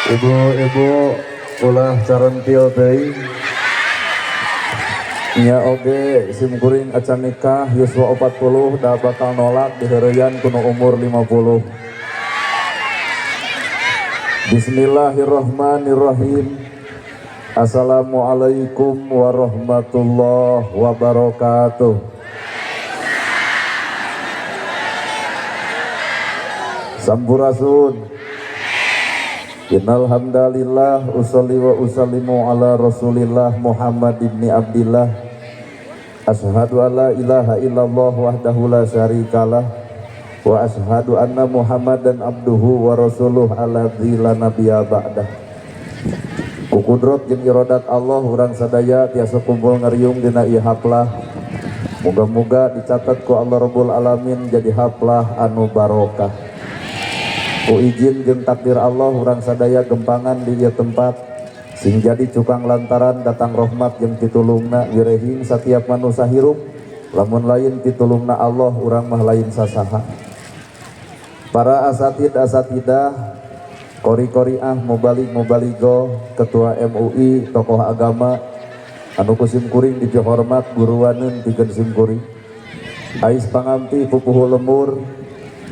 Ibu-ibu ulah carentil teuing. Nya oge sim kuring acan nikah yuswa 40 da bakal nolak diheureuyan ku nu umur 50. Bismillahirrahmanirrahim. Assalamualaikum warahmatullahi wabarakatuh. Sampurasun. Innal hamdalillah usolli wa usallimu ala Rasulillah Muhammad ibni Abdillah. Asyhadu an la ilaha illallah wahdahu la syarikalah wa asyhadu anna Muhammadan abduhu wa rasuluh alladzi la nabiyya ba'dah. Ku kudrot jeung irodat Allah urang sadaya tiasa kumpul ngariung dina ieu haplah. Muga-muga dicatat ku Allah Rabbul Alamin jadi haplah anu barokah. Ku izin jeung takdir Allah urang sadaya gempangan di ieu tempat sing jadi cukang lantaran datang rahmat jeung pitulungna wirehing setiap manusia hirup lamun lain pitulungna Allah urang mah lain sasaha. Para asatid asatidah, kori-koriah, mubalik mubaligo, ketua MUI, tokoh agama anu ku sim kuring dipihormat guruaneun pikeun sim kuring. Ais pangampi pupuhu lemur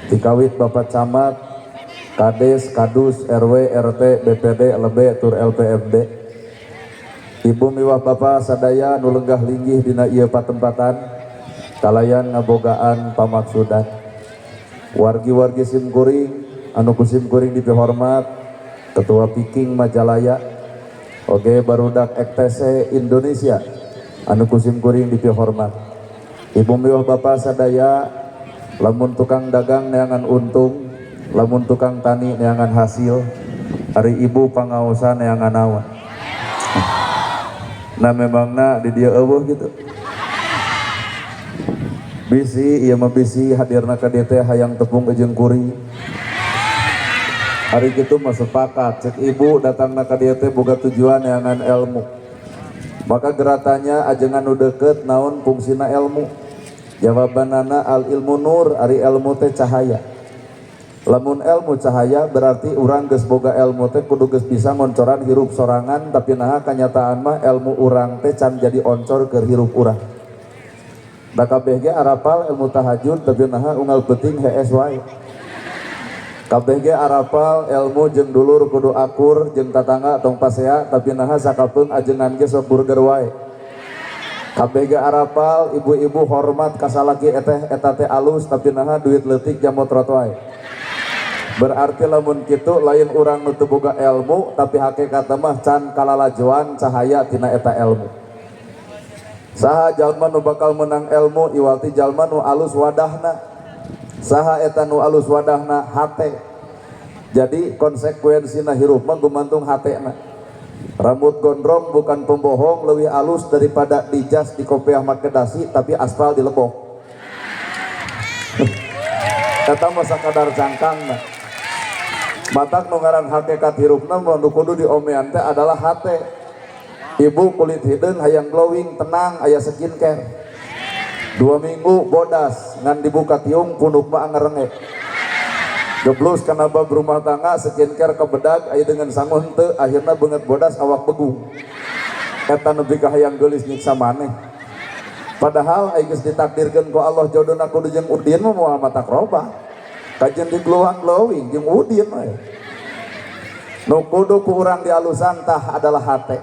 dikawit Bapak Camat, Kades, Kadus, RW, RT, BPD, LB, tur LPMD. Ibu miwah bapak sadaya nu lenggah linggih dina ieu patempatan kalayan ngabogaan pamaksudan. Wargi-wargi sim kuring anu ku sim kuring dipihormat Ketua Viking Majalaya, oge barudak XTC Indonesia anu ku sim kuring dipihormat. Ibu miwah bapak sadaya lamun tukang dagang neangan untung, lamun tukang tani neangan hasil, ari ibu pangaosan neangan naon. Nah memangna di dieu eueuh gitu. Bisi ieu mah bisi hadirna ka dieu teh hayang tepung jeung kuring. Ari kitu mah sepakat cek ibu datangna ka dieu teh boga tujuan neangan ilmu. Maka geratanya ajengan nu deukeut naon fungsina ilmu. Jawabanana al ilmu nur, ari ilmu teh cahaya. Lamun ilmu cahaya berarti urang geus boga ilmu teh kudu geus bisa ngoncoran hirup sorangan, tapi naha kanyataan mah ilmu urang teh can jadi oncor keur hirup urang. Da kabeh ge arapal ilmu tahajud tapi naha unggal peuting hees wae. Kabeh ge arapal ilmu jeung dulur kudu akur jeung tatangga tong pasea tapi naha sakapeung ajengan ge sok burger wae. Kabeh ge arapal ibu-ibu hormat ka salaki eteh eta teh alus tapi naha duit leutik jamotrot wae. Berarti lamun kitu lain urang nu teu boga ilmu tapi hakikatna mah can kalalajoan cahaya tina eta ilmu. Saha jalma nu bakal menang ilmu iwalti jalma nu alus wadahna. Saha eta nu alus wadahna hate. Jadi konsekuensina hirup mah gumantung hatena. Rambut gondrong bukan pembohong leuwih alus daripada dijas di kopiah make dasi tapi aspal dilebok. Eta mah sakadar cangkangna. Matak nu ngaran hakikat hirupna mah nu kudu diomean teh adalah hate. Ibu kulit hideung hayang glowing tenang aya skincare. 2 minggu bodas ngan dibuka tiung punuk mah angerenge. Geblus kana bab rumah tangga skincare kebedag aya dengan sangu henteu akhirna beungeut bodas awak begung. Eta nepi ka hayang geulis nyiksa maneh. Padahal aya geus ditakdirkeun ku Allah jodona kudu jeung Udin mah moal matak robah. Kajen di glowing glowing jeung Udin we. Nu kudu ku urang dialusan tah adalah hate.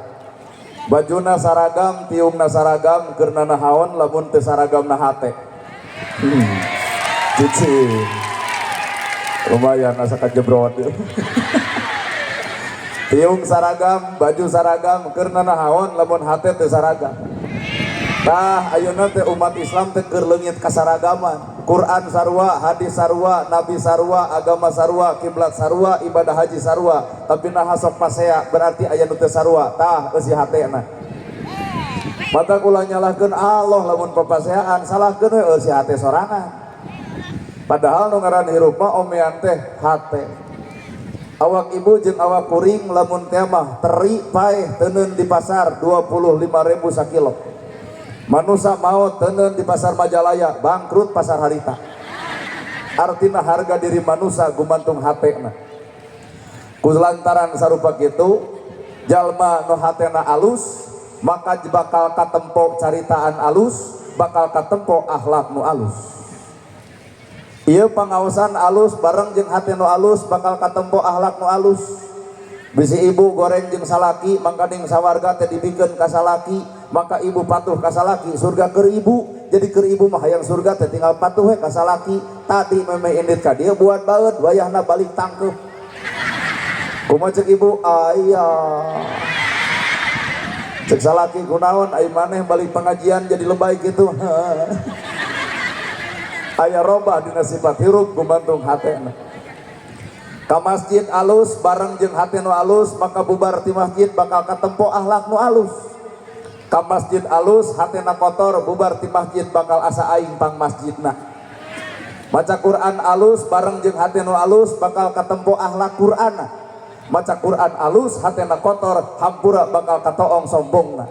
Bajuna saragam, tiungna saragam, keur nanahaon lamun teu saragamna hate. Cici. Lumayan asa kajebrot. Tiung saragam, baju saragam, keur nanahaon lamun hate teu saragam. Tah ayeuna teh umat Islam teh keur leungit kasaragaman. Quran sarua, hadis sarua, nabi sarua, agama sarua, kiblat sarua, ibadah haji sarua, tapi naha sok pasea berarti aya nu teu sarua. Tah eusi hatena. Mata kula nyalahkeun Allah lamun papaseaan, salahkeun we eusi hate sorangan. Padahal nu ngaran hirup mah omean teh hate. Awak ibu jeung awak kuring lamun teh mah teri paeh teuneun di pasar 25.000 sakilo. Manusa maot teuneun di pasar Majalaya, bangkrut pasar harita. Artina harga diri manusa gumantung hatena. Ku lantaran sarupa kitu, jalma nu hatena alus maka bakal katempo caritaan alus, bakal katempo akhlak nu alus. Ieu pangaosan alus bareng jeung hate nu alus bakal katempo akhlak nu alus. Bisi ibu goreng jeung salaki, mangkaning sawarga teh dibikeun ka salaki, maka ibu patuh ka salaki, surga keur ibu. Jadi keur ibu mah hayang surga teh tinggal patuh we ka salaki. Tadi memeh indit ka dieu buat baeud, wayahna balik tangkeup. Kumaha cek ibu? Aya. Cek salaki, kunaon ai maneh balik pengajian jadi lebay gitu? Aya robah dina sifat hirup gumantung hatena. Ka masjid alus bareng jeung hate nu alus, maka bubar ti masjid bakal katempo akhlak nu alus. Ka masjid alus, hatena kotor, bubar ti masjid bakal asa aing pang masjidna. Maca Quran alus bareng jeung hate nu alus bakal katempo akhlak Qur'ana. Maca Quran alus, hatena kotor, hampura bakal katoong sombongna.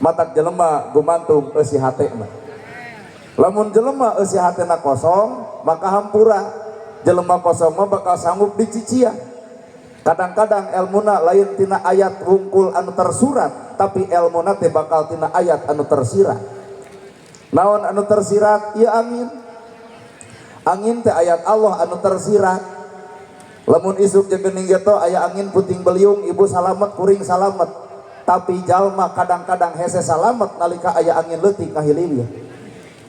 Matak jelema gumantung eusi hatena. Lamun jelema eusi hatena kosong, maka hampura. Jelema kosong mah bakal sanggup dicician. Kadang-kadang elmuna lain tina ayat wungkul anu tersurat, tapi elmuna teh bakal tina ayat anu tersirat. Naon anu tersirat? Ieu angin. Angin teh ayat Allah anu tersirat. Lamun isuk jeung geuning geto aya angin puting beliung, ibu salamet, kuring salamet. Tapi jalma kadang-kadang hese salamet nalika aya angin leutik ngahiliwir.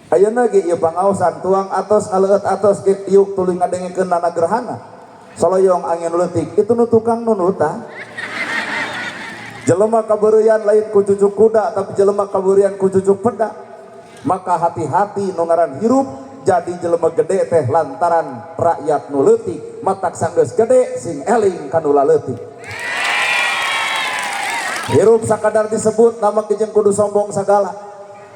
Ayeuna ge ieu pangaosan tuang atos ngaleueut atos ge diuk tuluy ngadengekeun nana gerhana. Soloyong angin leutik itu nu tukang nunuta. Jelema kabeureuyan lain ku cucuk kuda, tapi jelema kabeureuyan ku cucuk peda. Maka hati-hati nu ngaran hirup jadi jelema gede teh lantaran rakyat nu leutik, matak sanggeus gede sing eling ka nu laleutik. Hirup sakadar disebut nama ge jeung kudu sombong sagala.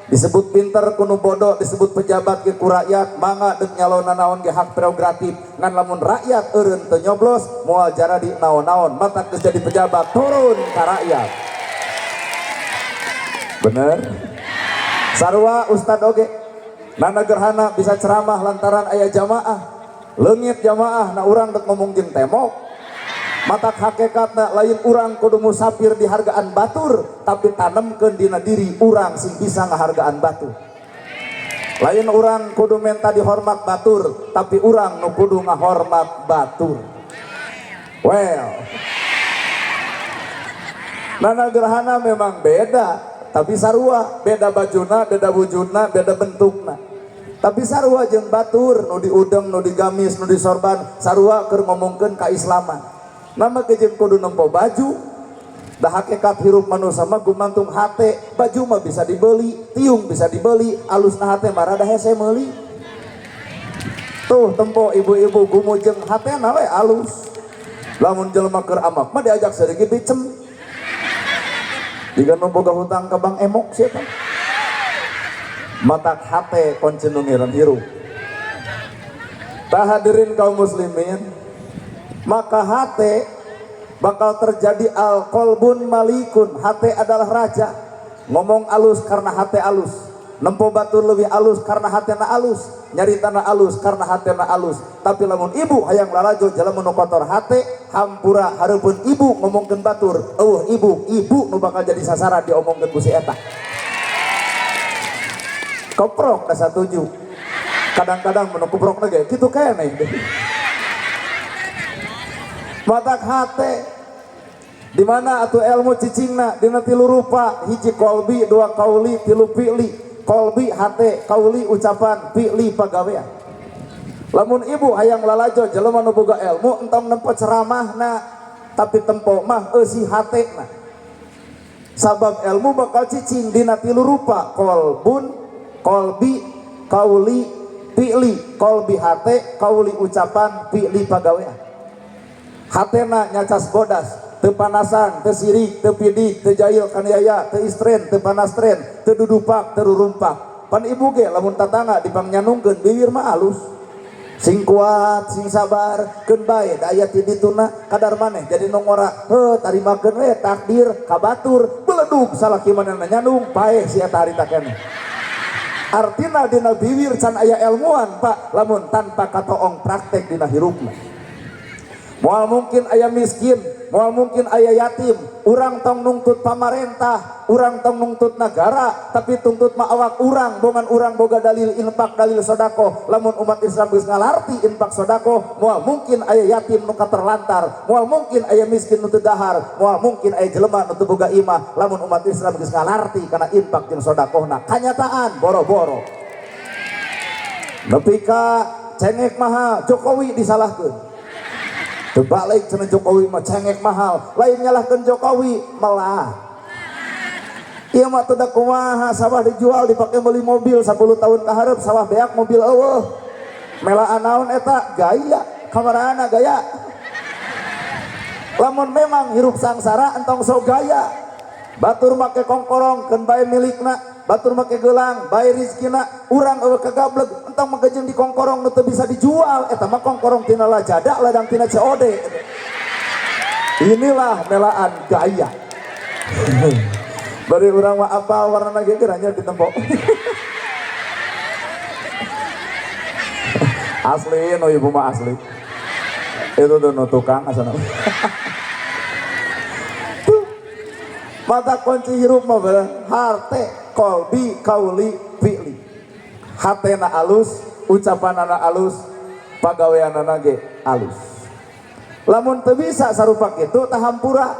Disebut pinter ku nu bodoh, disebut pejabat ge ku rakyat, mangga deuk nyalon naon ge hak prerogatif. Ngan lamun rakyat eureun teu nyoblos moal jaradi naon-naon, matak geus jadi pejabat turun ka rakyat. Bener? Sarua ustad oge. Nana gerhana bisa ceramah lantaran aya jamaah. Leungit jamaah na urang dek ngomong jeung tembok. Matak hakikatna lain urang kudu musafir di hargaan batur, tapi tanemkeun dina diri urang sing bisa ngahargaan batur. Lain urang kudu menta dihormat batur, tapi urang nu kudu ngahormat batur. Well, nana gerhana memang beda, tapi sarua, beda bajuna, beda wujudna, beda bentukna. Tapi sarua jeung batur, nu diudeng, nu digamis, nu disorban, sarua keur ngomongkeun kaislaman. Nama ge jeung kudu nempo baju, dah hakikat hirup manusia mah gumantung hate, baju mah bisa dibeli, tiung bisa dibeli, alusna hate mah rada hese meuli. Tuh tempo ibu-ibu gumujeng hatena we alus. Lamun jelema keur amak mah diajak sedikit bicem. Jika nu boga hutang ke Bank Emok siapa? Matak hate kunci nu ngiran hirup. Tah hadirin kaum muslimin, maka hate bakal terjadi al kolbun malikun. Hate adalah raja. Ngomong alus karena hate alus, nempo batur lebih alus karena hatena alus, nyaritana alus karena hatena alus. Tapi lamun ibu hayang lalajo jelema nu kotor hate, hampura hareupeun ibu ngomongkeun batur, eueuh ibu, ibu nu bakal jadi sasaran diomongkeun ku si eta. Koprok da satuju. Kadang-kadang mun koprokna ge kitu keneh. Matak hate di mana atuh ilmu cicingna dina tilu rupa, hiji kolbi, dua kauli, tilu fi'li. Kolbi hate, kauli ucapan, fi'li pagawean. Lamun ibu hayang lalajo jelema nu boga ilmu entong nempo ceramahna, tapi tempo mah eusi hatena. Sabab ilmu bakal cicing dina tilu rupa, kolbun, kolbi, kauli, fi'li. Kolbi hate, kauli ucapan, fi'li pagawean. Hatena nyacas bodas, teu panasan, teu sirik, teu pidik, teu jahil kaniaya, teu istren, teu panastren, teu dudupak, teu rurumpak. Pan ibu ge lamun tatangga dipangnyandungkeun bibir mah alus. Sing kuat, sing sabar, keun bae da aya ti dituna kadar maneh jadi nu ngora, heuh tarimakeun we takdir ka batur, beledug salaki manehna nyandung paeh si eta harita keneh. Artina dina bibir can aya ilmuan, Pak, lamun tanpa katoong praktek dina hirupna. Moal mungkin aya miskin, moal mungkin aya yatim. Urang tong nungtut pamarentah, urang tong nungtut negara, tapi tuntut mah awak urang, bongan urang boga dalil infak, dalil sodakoh. Lamun umat Islam geus ngalarti infak sodakoh, moal mungkin aya yatim nu katerlantar, moal mungkin aya miskin nu teu dahar, moal mungkin aya jelema nu teu boga imah. Lamun umat Islam geus ngalarti kana infak jeung sodakohna, kanyataan boro-boro. Nepi ka cengek mahal, Jokowi disalahkeun. Terbalik cenah Jokowi mah cengek mahal, lain nyalahkeun Jokowi melah. Ieu mah teu da kumaha, sawah dijual dipake beli mobil 10 tahun ka hareup sawah beak mobil eueuh. Melaan naon eta? Gaya, kamarana gaya. Lamun memang hirup sangsara entong sok gaya. Batur make kongkorong keun bae milikna, batur make gelang bae rizkina, urang eueuh kagableg entong make jeung di kongkorong nu teu bisa dijual, eta mah kongkorong tina lajada ladang tina COD. Inilah melaan gaya. Bari urang mah apal warnana ge geura nya ditempo. Asli nu ibu mah asli. Itu tuh nu tukang asana. Mata kunci hirup mah harte kolbi kauli fi'li. Hatena alus, ucapanana alus, pagaweanana ge alus. Lamun teu bisa sarupa kitu tah hampura.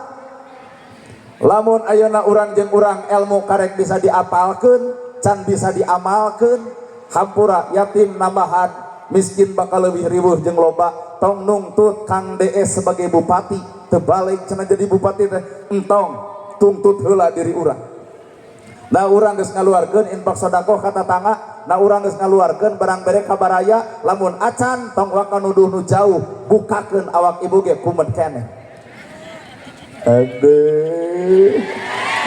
Lamun ayeuna urang jeung urang ilmu karek bisa diapalkeun, can bisa diamalkeun, hampura yatim nambahan, miskin bakal leuwih riweuh jeung loba. Tong nungtut Kang DS sebagai bupati, teu balik cenah jadi bupati teh entong tuntut heula diri urang. Nah urang geus ngaluarkeun infak sodakoh ka tatangga, nah urang geus ngaluarkeun barang bere ka baraya, lamun acan tong waka nuduh nu jauh, bukakeun awak ibu ge kumet keneh. Aduh.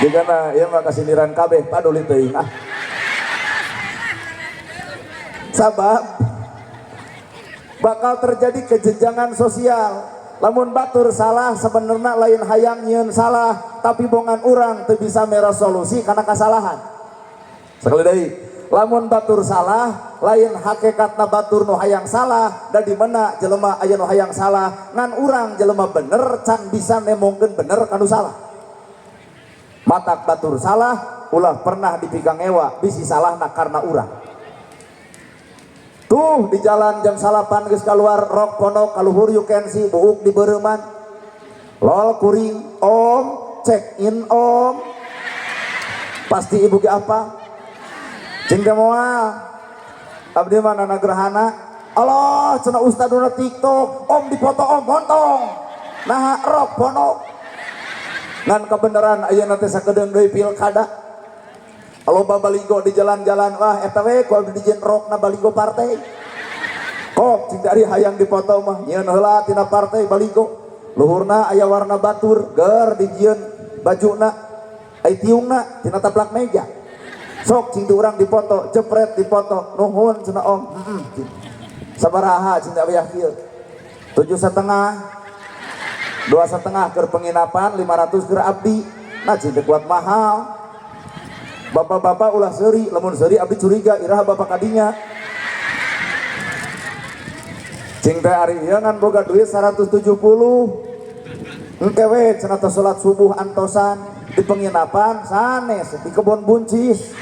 Jigana ieu mah kasindiran kabeh paduli teuing ah. Sabab bakal terjadi kejenjangan sosial. Lamun batur salah sebenarnya lain hayang nyieun salah, tapi bongan urang teu bisa mere solusi karena kesalahan. Sekali deui, lamun batur salah lain hakikatna batur nu hayang salah, da di mana jelema aya nu hayang salah, ngan urang jelema bener can bisa nemongkeun bener kanu salah. Matak batur salah ulah pernah dipikangewa bisi salahna karena urang. Tuh di jalan jam salapan geus keluar rok ponok kaluhur you can see buuk di beureman. Lol kuring om check in om. Pasti ibu ge apa? Cing teh moal. Abdi mah nana gerhana. Allah cenah ustaduna TikTok, om dipoto om montong. Nah rok ponok. Ngan kebenaran ayeuna teh sakedeung deui pilkada. Loba baligo di jalan-jalan, wah eta we ku abdi dijieun rokna baligo partai. Kok cing dari hayang dipoto mah nyieun heula tina partai baligo. Luhurna aya warna batur, ger dijieun bajuna, ai tiungna tina taplak meja. Sok cing urang dipoto, jepret dipoto, nuhun cenah om. Heeh. Sabaraha cing teh abdi kieu? 7,5. 2,5 keur penginapan, 500 keur abdi. Nah cing teh kuat mahal. Bapak-bapak ulah seuri, lamun seuri abdi curiga iraha bapak kadinya. Cing teh ari ieu ngan boga duit 170. Engke we cenah teh salat subuh antosan di penginapan sanes di kebon buncis.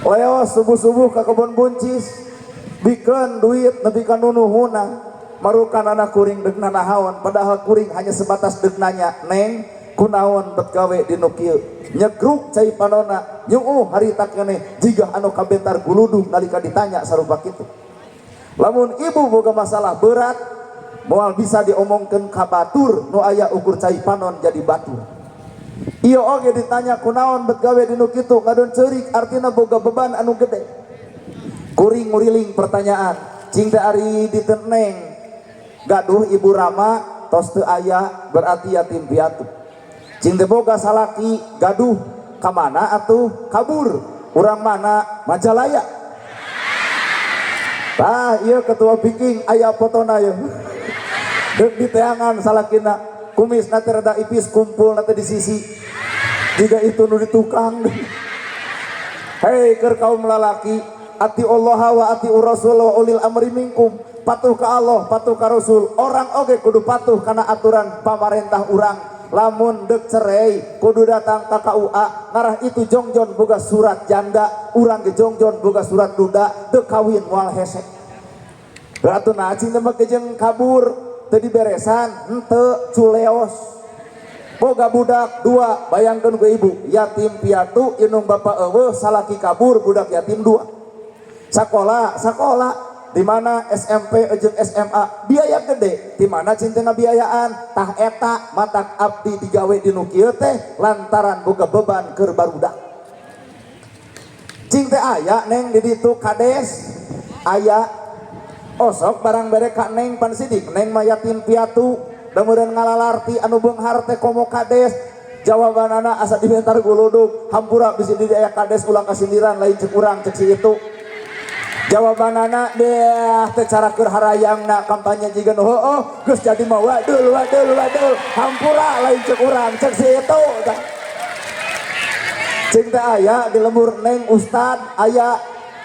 Leos subuh-subuh ka kebon buncis, bikeun duit nepi ka nunuhuna. Marukan anak kuring deuk nanahaon, padahal kuring hanya sebatas deuk nanya, "Neng, kunaon bet gawe di nu kieu?" Nyegruk cai panona, nyuuh harita keneh jiga anu kabentar guludug nalika ditanya sarupa kitu. Lamun ibu boga masalah berat, moal bisa diomongkeun ka batur nu aya ukur cai panon jadi batur. Ieu oge ditanya kunaon bet gawe di nu kitu, ngadon ceurik artina boga beban anu gede. Kuring nguriling pertanyaan, cing teh ari diteneng gaduh ibu rama tos teu aya berarti yatim piatu. Cing teh boga salaki gaduh kamana atuh kabur urang mana Majalaya. Tah ieu ketua Viking aya fotona ieu. Deuk diteangan salakina kumisna teh rada ipis kumpul teh di sisi. Jiga itu nu di tukang. Hei keur kaum lalaki Atiullaha wa atiur rasul wa ulil amri minkum. Patuh ka Allah, patuh ka Rasul. Orang oge kudu patuh kana aturan pamarentah urang. Lamun dek cerai kudu datang ka KUA, ngarah itu jongjon boga surat janda, urang ge jongjon boga surat duda, dek kawin moal hese. Berarti nah cing teh make jeung kabur teu diberesan, henteu culeos. Boga budak dua, bayangkeun ku ibu, yatim piatu, indung bapak eueuh, salaki kabur, budak yatim dua. Sakola, sakola di mana SMP jeung SMA biaya gede, di mana cing teh ngabiayaan, tah eta matak abdi digawe di nu kieu teh lantaran boga beban keur barudak. Cing teh aya neng di ditu kades, aya osok barang bere ka neng pan sidik, neng mah yatim piatu, da meureun ngalalarti anu beunghar teh komo kades. Jawabanana asa dibentar guludug, hampura bisi di aya kades ulah kasindiran lain cek urang cek si itu. Jawabanana deh teh cara keur harayangna kampanye jiga nu heueuh geus jadi mah wadul wadul wadul hampura lain cek urang cek si itu. Cing teh aya di lembur neng ustad aya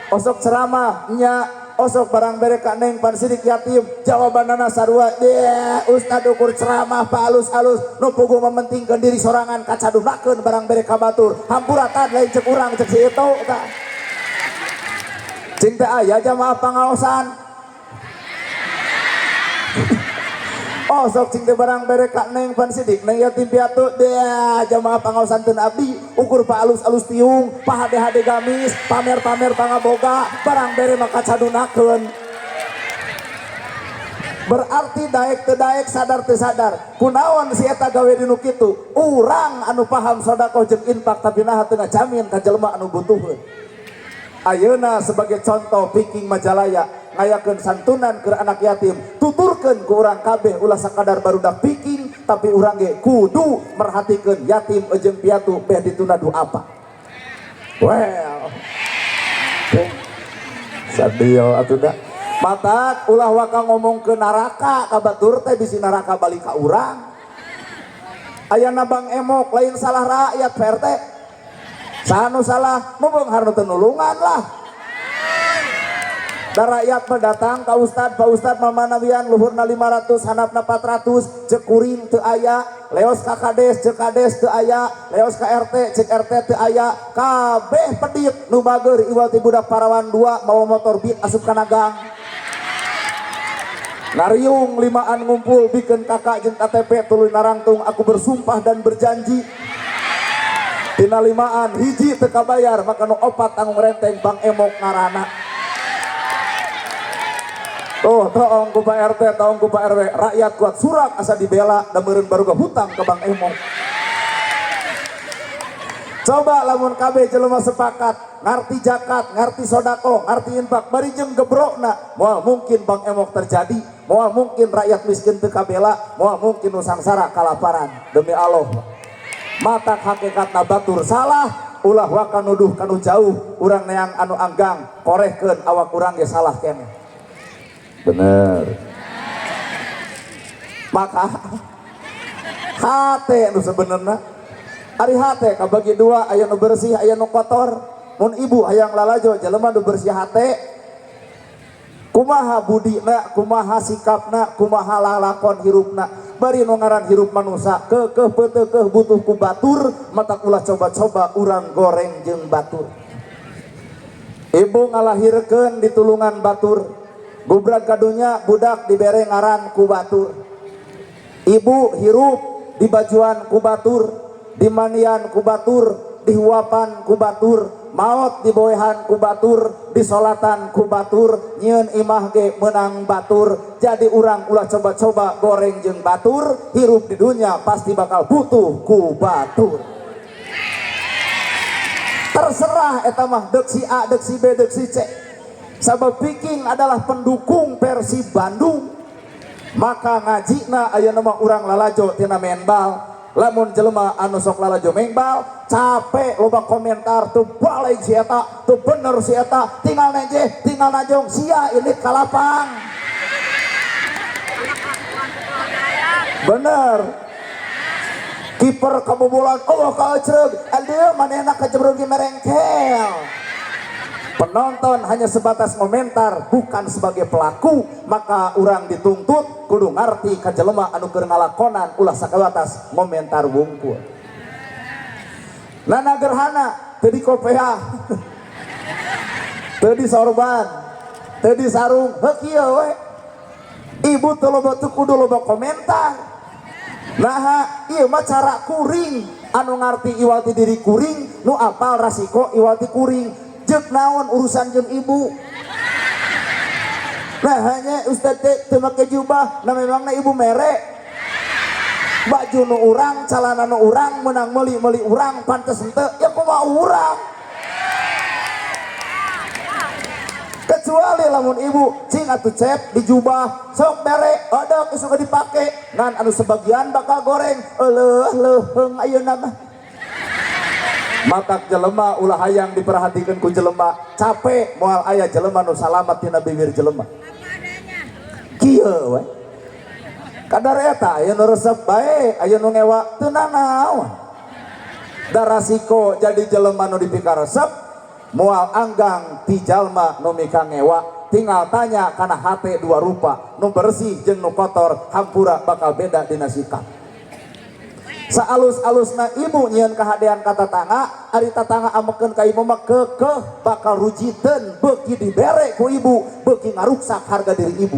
osok ceramah nya osok barang bere ka neng pan sidik yatim jawabanana sarua deh ustad ukur ceramah pa alus-alus nu puguh mementingkeun diri sorangan kacadunakeun barang bere ka batur hampura tad lain cek urang cek si itu. Cing teh aya jamaah pangaosan osok cing teh barang bere ka neng pan sidik neng yatim piatu deh jamaah pangaosan teu abdi ukur pa alus-alus tiung pa hade-hade gamis pamer-pamer pangaboga barang bere mah kacadunakeun. Berarti daek teu daek sadar teu sadar kunaon si eta gawe di nu kitu urang anu paham sedekah jeung infak tapi naha teu ngajamin ka jelema anu butuheun. Ayeuna sebagai contoh Viking Majalaya ngayakeun santunan keur anak yatim tuturkeun ku urang kabeh ulah sakadar barudak Viking tapi urang ge kudu merhatikeun yatim jeung piatu beh ditunda du apa. Well sadio atuh da matak ulah waka ngomong ke neraka ka batur teh bisi neraka balik ka urang. Ayana Bang Emok lain salah rakyat PRT sanu salah mumpung harnu teu nulungan lah. Da rakyat mah datang ka ustad, Pak Ustad mamanawian luhurna 500 handapna 400 ceuk kuring teu aya, leos ka kades ceuk kades teu aya, leos ka RT ceuk RT teu aya, kabeh pedit nu bageur iwal ti budak parawan 2 mawa motor beat asup kana gang. Ngariung limaan ngumpul bikeun kakak jeung KTP tuluy narangtung aku bersumpah dan berjanji. Tina limaan hiji teu kabayar maka nu opat tanggung renteng Bang Emok ngarana. Tuh toong ku Pak RT, toong ku Pak RW, rakyat kuat surak asa dibela da meureun baruga hutang ke Bang Emok. Coba lamun kabeh jelema sepakat ngarti zakat, ngarti sodako, ngarti infak, bari jeung gebrokna, moal mungkin Bang Emok terjadi, moal mungkin rakyat miskin teu kabela, moal mungkin nu sangsara kalaparan. Demi Allah. Matak hakikatna batur salah, ulah waka nuduh kanu jauh, urang neang anu anggang, korehkeun awak urang ge salah keneh. Bener. Maka hate nu sebenarna ari hate kabagi dua, aya nu bersih aya nu kotor. Mun ibu hayang lalajo jelema nu bersih hate kumaha budina, kumaha sikapna, kumaha lalakon hirupna. Bari nu ngaran hirup manusa keukeuh peuteukeuh butuh ku batur, matak ulah coba-coba urang goreng jeung batur. Ibu ngalahirkeun ditulungan batur, gubrag kadunya budak dibere ngaran ku batur. Ibu hirup dibajuan ku batur, dimanian ku batur, dihuapan ku batur, maot diboehan ku batur, disolatan ku batur, nyieun imah ge meunang batur. Jadi urang ulah coba-coba goreng jeung batur, hirup di dunia pasti bakal butuh ku batur. Terserah eta mah deuk si A, deuk si B, deuk si C. Sabab Viking adalah pendukung Persib Bandung, maka ngajina ayeuna mah urang lalajo tina menbal. Lamun jelema anu sok lalajo mengbal capek loba komentar tuh balik si eta, tuh bener si eta, tinggal nenjeh, tinggal najong, sia ini kalapang. Bener. Kiper kebobolan, oh kaecreug, aduh manehna kajebrug merengkel. Penonton hanya sebatas komentar, bukan sebagai pelaku. Maka urang dituntut kudu ngarti ka jelema anu keur ngalakonan, ulah sakabatas komentar wungkul. Nana gerhana teu dikopeah, teu disorban, teu disarung, heuh kieu we. Ibu teu loba, teu kudu loba komentar. Nah, ieu mah cara kuring anu ngarti iwal ti diri kuring, nu apal rasiko iwal ti kuring. Jeung naon urusan jeung ibu? Nah, hanya ustad teh teu make jubah, nah memangna ibu mere baju nu urang, calana nu urang, menang meuli-meuli urang, pantes henteu, ya kumaha urang? Kecuali lamun ibu cing atuh cep di jubah sok bere odok suka dipake, ngan anu sebagian bakal goreng euleuh leuheung ayeuna mah. Matak jelema ulah hayang diperhatikan ku jelema, capek, moal aya jelema nu salamat tina bibir jelema. Kieu we kadar eta aya nu resep bae, aya nu ngewa teu nanaon. Da rasiko jadi jelema nu dipikaresep moal anggang ti jalma nu mika ngewa. Tinggal tanya kana hate dua rupa, nu bersih jeung nu kotor, hampura bakal beda dina sikap. Saalus-alusna ibu nyieun kahadean ka tatangga, ari tatangga amekeun ka ibu mah kekeh bakal rujiteun, beuki dibere ku ibu beuki ngaruksak harga diri ibu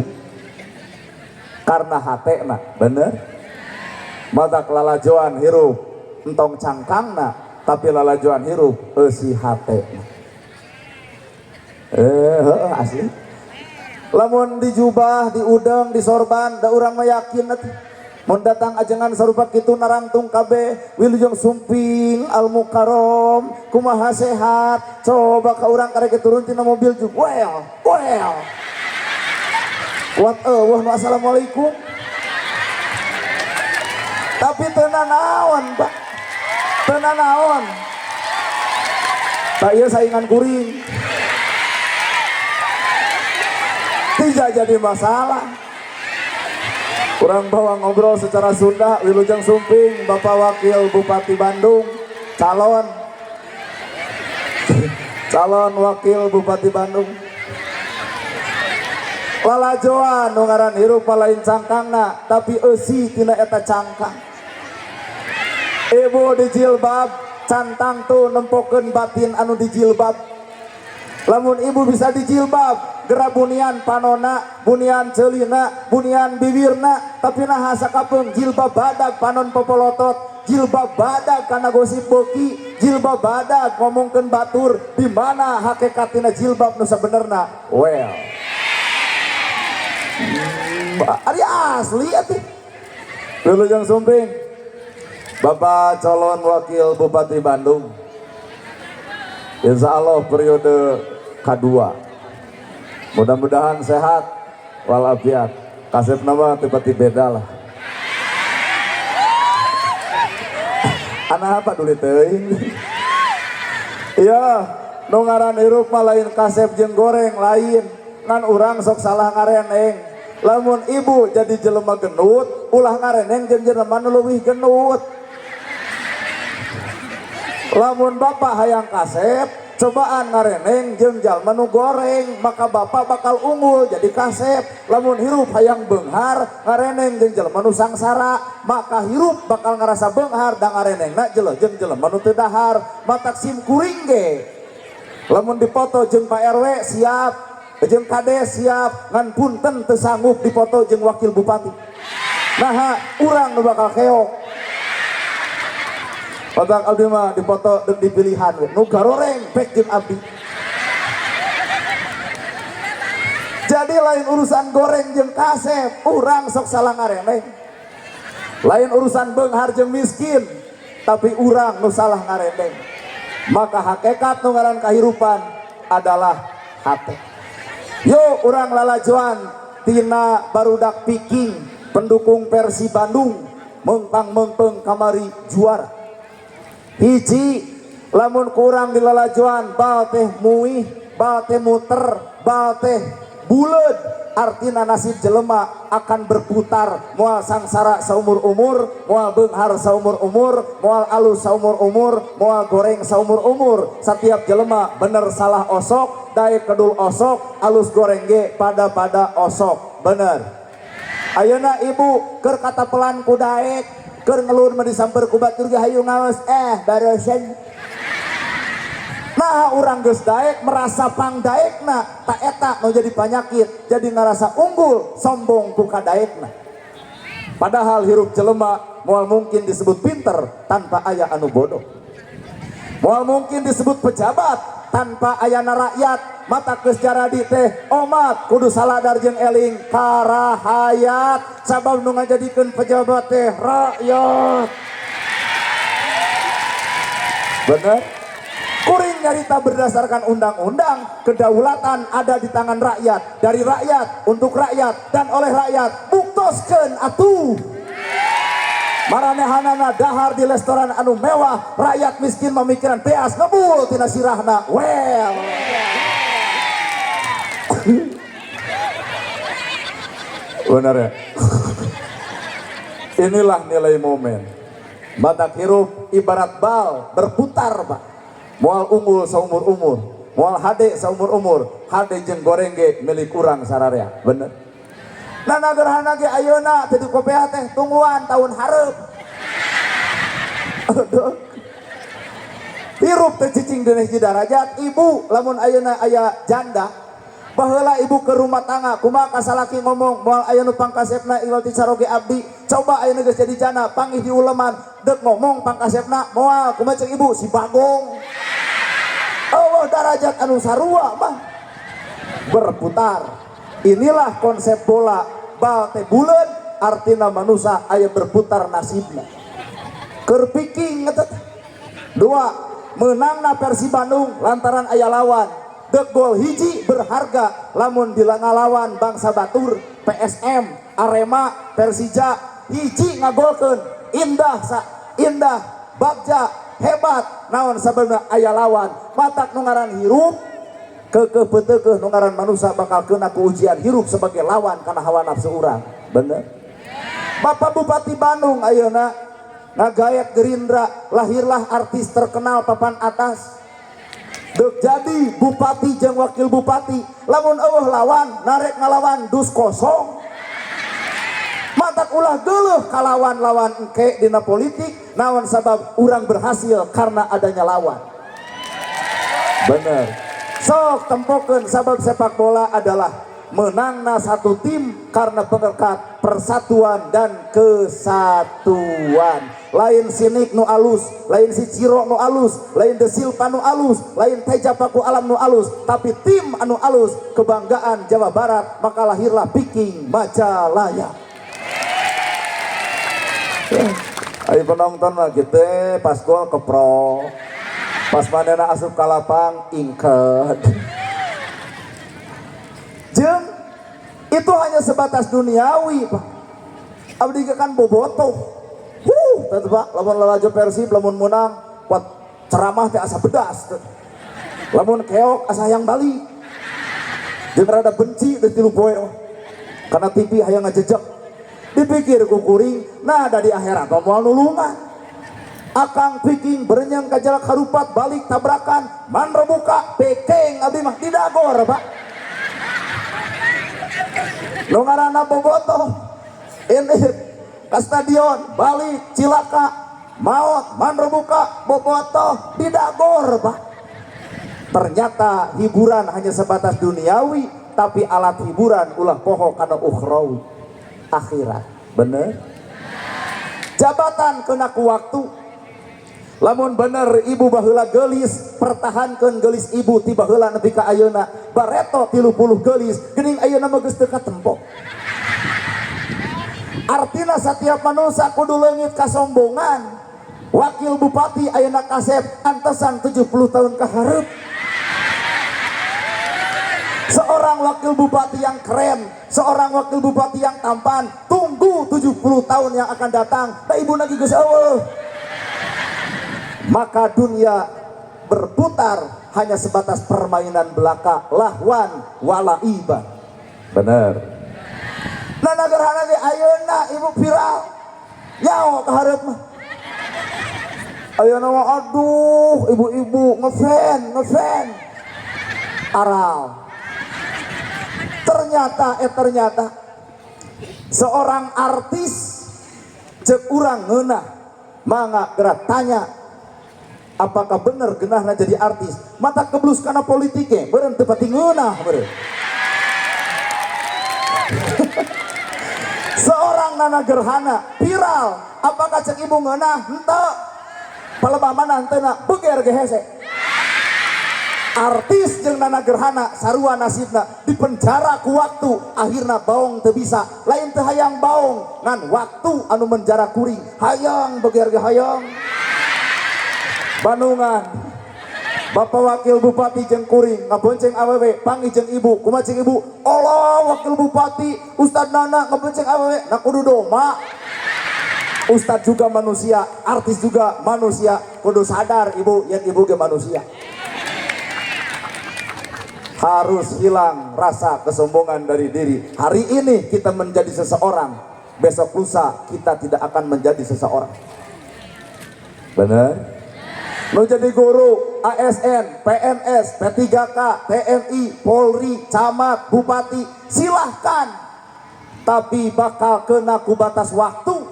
karena hatena bener. Matak lalajoan hirup entong cangkangna, tapi lalajoan hirup eusi hatena. Heuh, asli lamun dijubah, diudeng, disorban, da urang mah yakin atuh. Mun datang ajengan sarupa kitu narangtung kabeh, wilujeng sumping al mukarrom, kumaha sehat, coba ka urang karek turun tina mobil juga, well, well. Kuat eueuh nu assalamualaikum. Tapi teu nanaon, Pak. Teu nanaon. Tak ieu saingan kuring. Tidak jadi masalah. Urang bawa ngobrol secara Sunda, wilujeng sumping Bapak Wakil Bupati Bandung, calon calon Wakil Bupati Bandung. Lalajoan nu ngaran hirup lain cangkangna, tapi eusi tina eta cangkang. Ibu dijilbab, cantang tuh nempokeun batin anu dijilbab. Lamun ibu bisa dijilbab, gerak bunian panona, bunian celina, bunian bibirna, tapi nah sakapeung jilbab badag panon popolotot, jilbab badag kana gosip beuki, jilbab badag ngomongkeun batur, di mana hakikatina jilbab nu sabenerna? Well. Ari asli atuh. Wilujeng sumping Bapak calon Wakil Bupati Bandung. Insya Allah periode kedua. Mudah-mudahan sehat walafiat. Kasep nama tiba-tiba beda lah. Anak apa dulu teuing? Iya, nu ngaran hirup mah lain kasep jeung goreng lain. Ngan urang sok salah ngareneng. Lamun ibu jadi jelema genut, ulah ngareneng jeung jelema nu leuwih genut. Lamun bapak hayang kasep, cobaan ngareneng jeung jalma nu goreng, maka bapak bakal unggul jadi kasep. Lamun hirup hayang beunghar, ngareneng jeung jelema nu sangsara, maka hirup bakal ngarasa beunghar da ngarenengna jeung jelema nu teu dahar. Matak sim kuring ge. Lamun dipoto jeung Pak RW siap, jeung Kades siap, ngan punten teu sanggup dipoto jeung wakil bupati. Naha urang nu bakal keok. Otak abdi mah dipoto deuk dipilihan we. Nu garoreng pek jeung abdi. Jadi lain urusan goreng jeung kasep, urang sok salah ngareneng. Lain urusan beunghar jeung miskin, tapi urang nu salah ngareneng. Maka hakikat nu ngaran kahirupan adalah hate. Yo urang lalajoan tina barudak Viking pendukung Persib Bandung mengpang-mengpeng kamari juara. Hiji lamun kurang dilalajoan bal teh muih, bal teh muter, bal teh buleud, artina nasib jelema akan berputar, moal sangsara saumur-umur, moal beunghar saumur-umur, moal alus saumur-umur, moal goreng saumur-umur. Setiap jelema bener salah osok, osok, daek kedul osok, alus goreng ge pada-pada osok. Bener. Ayeuna ibu keur katapelan ku daek, keur ngelun mah disamper ku batur ge hayu ngaos barosen. Nah urang geus daek merasa pangdaekna, ta eta nu jadi panyakit, jadi ngarasa unggul, sombong ku kadaekna. Padahal hirup jelema moal mungkin disebut pinter tanpa aya anu bodoh. Moal mungkin disebut pejabat tanpa ayana rakyat. Mata geus jaradi teh omat kudu saladar jeung eling karahayat, sabab nu ngajadikeun pejabat teh rakyat. Bener? Kuring nyarita berdasarkan undang-undang, kedaulatan ada di tangan rakyat, dari rakyat, untuk rakyat, dan oleh rakyat. Buktoskeun atuh. Maranehanana dahar di restoran anu mewah, rakyat miskin memikiran teas ngebul tina sirahna. Well. Benar ya? Inilah nilai momen. Batak hirup ibarat bal berputar, Pak. Moal unggul saumur-umur, moal hade saumur-umur, hade jeung goreng ge milik urang sararea. Bener. Nah gerhana ge ayeuna teu dikopea teh tungguan tahun hareup. Aduh. Hirup teh cicing dina hiji darajat, ibu lamun ayeuna aya janda, baheula ibu ke rumah tangga kumaha kasalaki ngomong moal aya nu pangkasepna iwal ti caroge abdi, coba ayeuna geus jadi janda panggih di uleman deuk ngomong pangkasepna moal kumaha ceuk ibu si bagong. Allah darajat anu sarua mah berputar. Inilah konsep bola, bal teh buleun artina manusia aya berputar nasibna. Keur piking eta teh. Dua, meunangna Persib Bandung lantaran aya lawan. Dek gol hiji berharga lamun dilangalawan bangsa batur, PSM, Arema, Persija hiji ngagolkeun indah sa indah bagja hebat naon sabenerna aya lawan. Matak nu ngaran hirup keukeuh peuteukeuh nu ngaran manusia bakal kena ku ujian hirup sebagai lawan kana hawa nafsu urang. Bener. Bapak Bupati Bandung ayeuna ngagaet Gerindra, lahirlah artis terkenal papan atas. Dek jadi bupati jeung wakil bupati, lamun eueuh lawan narek ngalawan dus kosong. Matak ulah geuleuh kalawan-lawan engke dina politik, naon sabab urang berhasil karena adanya lawan. Bener. Sok tempokeun sabab sepak bola adalah menangna satu tim karena pengekat persatuan dan kesatuan. Lain si Nick nu alus, lain si Ciro nu alus, lain De Silva nu alus, lain Teja Paku Alam nu alus, tapi tim anu alus kebanggaan Jawa Barat, maka lahirlah Viking Majalaya. Ayo penonton mah gitu, pas gol kepro, pas manena asup ka lapang ingket. Jeung itu hanya sebatas duniawi, Pak. Abdi ge kan bobotoh. Huh, teh Pak, lamun lalajo Persib lamun menang, kuat ceramah teh asa bedas. Teh. Lamun keok asa hayang balik. Jeung rada benci teh 3 poe mah. Karena TV hayang ngajejek. Dipikir ku kuring, nah da di akhirat mah moal nulungan. Akang Viking berenyang ka jalak harupat balik tabrakan, man rebuka pekeng abdi mah didagor, Pak. Nu ngaranna bobotoh. Ini ke stadion balik cilaka maot man rebuka bobotoh didagor, Pak. Ternyata hiburan hanya sebatas duniawi, tapi alat hiburan ulah poho kana ukhrawi akhirat. Bener? Jabatan kena ku waktu. Lamun bener ibu baheula geulis, pertahankeun geulis ibu ti baheula nepi ka ayeuna. Bareto 30 geulis, geuning ayeuna mah geus teu katempo. Artina setiap manusia kudu leungit kasombongan. Wakil bupati ayeuna kasep antesan 70 tahun ka hareup. Seorang wakil bupati yang keren, seorang wakil bupati yang tampan, tunggu 70 tahun yang akan datang. Da ibu lagi geus eueuh. Maka dunia berputar hanya sebatas permainan belaka, lahwan walaiban. Bener. Nah nagarhana ge ayeuna ibu viral. Nyaho ka hareup mah. Ayeuna mah aduh ibu-ibu ngefan, ngefan. Aral. Ternyata seorang artis cek urang ngeunah, mangga geura tanya apakah bener geunahna jadi artis. Mata keblus kana politiknya beureun teu pati ngeunah beureun. Seorang Nana Gerhana viral, apakah cek ibu ngeunah? Henteu. Palebah mana henteu beger ge hese. Artis jeung Nana Gerhana sarua nasibna, dipenjara ku waktu, akhirna baong teu bisa. Lain teu hayang baong, ngan waktu anu menjara kuring, hayang beger ge hayang. Bandungan Bapak Wakil Bupati jeung kuring ngabonceng awewe panggih jeung ibu, kumaha jeung ibu? Allah Wakil Bupati Ustad Nana ngabonceng awewe, na kudu doma. Ustad juga manusia, artis juga manusia, kudu sadar ibu, yang ibu ge manusia. Harus hilang rasa kesombongan dari diri. Hari ini kita menjadi seseorang, besok lusa kita tidak akan menjadi seseorang. Benar? Mau jadi guru, ASN, PNS, P3K, TNI, Polri, camat, bupati, silahkan. Tapi bakal kena ku batas waktu.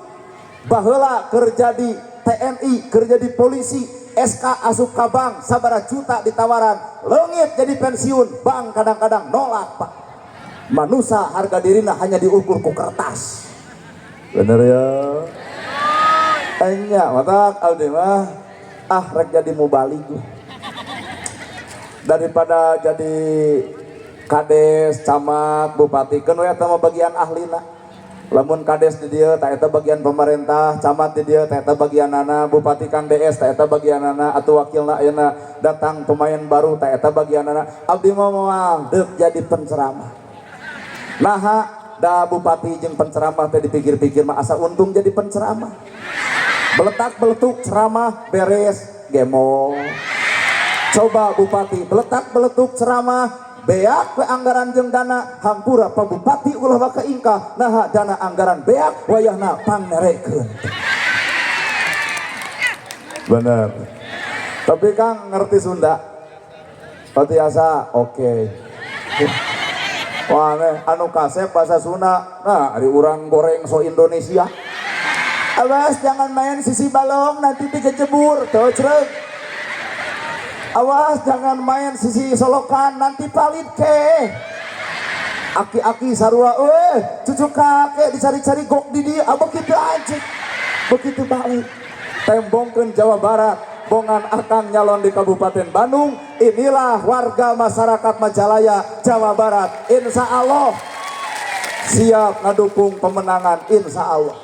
Baheula kerja di TNI, kerja di polisi, SK asup ka bank, sabara juta ditawaran, leungit jadi pensiun, bank kadang-kadang nolak, Pak. Manusia harga dirina hanya diukur ku kertas. Bener ya? Enya, matak abdi mah ah rek jadi mubalig daripada jadi kades, camat, bupati, kan we eta mah bagian ahlina. Lamun kades di dieu ta eta bagian pemerintah, camat di dieu ta eta bagianana, bupati Kang DS ta eta bagianana, atau wakilna ayeuna datang pemain baru ta eta bagianana. Abdi mah moal deuk jadi penceramah. Naha da bupati jeung penceramah teh dipikir-pikir mah asa untung jadi penceramah. Beletak beletuk ceramah beres gemo. Coba bupati beletak beletuk ceramah beak we anggaran jeung dana, hampura Pak Bupati ulah waka ingkah, naha dana anggaran beak wayahna pangnerekeun. Bener. Tapi Kang ngerti Sunda? Oh tiasa, oke. Wah, aneh, anu kasep bahasa Sunda. Nah, ari urang goreng so Indonesia. Awas jangan main sisi balong nanti dikecebur, tuh cerek. Awas jangan main sisi solokan nanti palit ke. Aki-aki sarua, cucu kakek dicari-cari gok di dia, ah, begitu aja. Begitu balik. Tembongkeun Jawa Barat, bongan akang nyalon di Kabupaten Bandung, inilah warga masyarakat Majalaya, Jawa Barat. Insya Allah siap ngedukung pemenangan, insya Allah.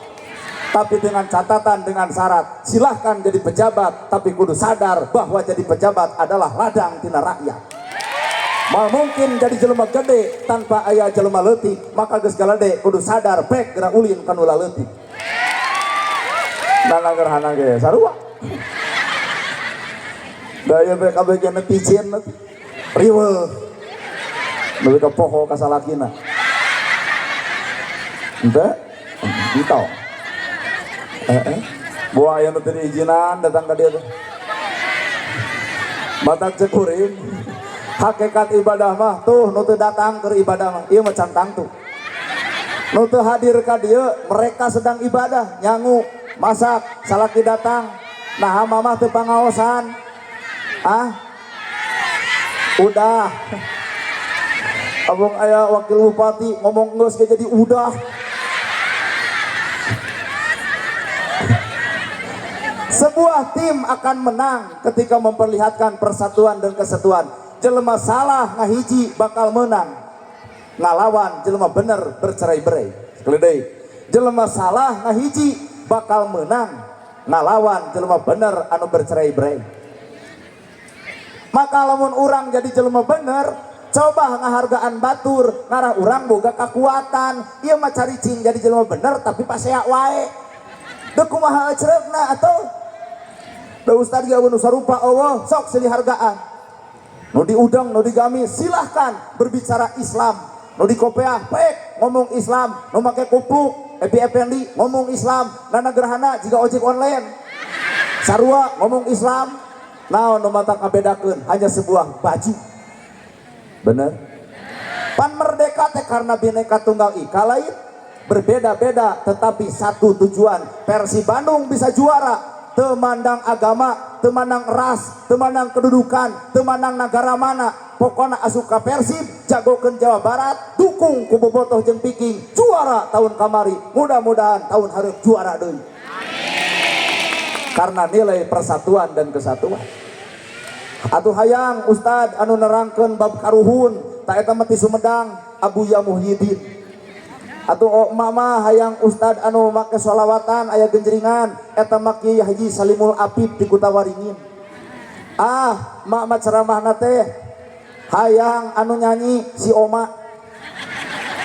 Tapi dengan catatan, dengan syarat, silahkan jadi pejabat, tapi kudu sadar bahwa jadi pejabat adalah ladang tina rakyat. Mal mungkin jadi jelema gede tanpa aya jelema leutik, maka geus galede kudu sadar pek geura ulin ka nu leutik. Nana Gerhana ge sarua. Da ieu BKB ge netizen riweuh. Nepi ka poho ka salakina. Henteu? Entong. Buah aya nu teu diizinan datang ka dieu teh. Matak cek kuring, hakikat ibadah mah tuh nu teu datang keur ibadah mah ieu mah can tangtu. Nu teu hadir ka dieu mereka sedang ibadah, nyangu, masak, salaki datang. Nah mamah teu pangaosan. Ah? Udah. Abang aya wakil bupati ngomong geus ge jadi udah. Sebuah tim akan menang ketika memperlihatkan persatuan dan kesatuan. Jelema salah ngahiji bakal menang. Ngalawan jelema bener bercerai-berai. Sekali deui. Jelema salah ngahiji bakal menang. Ngalawan jelema bener anu bercerai-berai. Maka lamun urang jadi jelema bener, coba ngahargaan batur, ngarah urang boga kekuatan. Ieu mah caricing jadi jelema bener tapi pasea wae. Deuk kumaha ecereukna atuh? Da ustad ge nu sarupa eueuh, sok silih hargaan. Nu diudang, nu digami, silahkan berbicara Islam. Nu dikopeah, pek ngomong Islam, nu make kupluk, Epi Effendi ngomong Islam, Nana Gerhana jiga ojek online. Sarua ngomong Islam. Naon nu matak ngabedakeun hanya sebuah baju. Bener? Pan merdeka teh karena Bhinneka Tunggal Ika lain, berbeda-beda tetapi satu tujuan. Persib Bandung bisa juara, temandang agama, temandang ras, temandang kedudukan, temandang negara mana. Pokoknya asup ka Persib, jagokeun Jawa Barat, dukung ku Bobotoh jeung Viking, juara tahun kamari. Mudah-mudahan tahun hareup juara deui. Karena nilai persatuan dan kesatuan. Atuh hayang Ustad anu nerangkeun bab karuhun, ta eta mah ti Sumedang, Abuya Muhyiddin. Atuh oh, mama hayang Ustad anu make sholawatan aya genjeringan, eta mah Kiai Haji Salimul Apip di Kutawaringin. Ah, mak mah ceramahna teh hayang anu nyanyi si Oma.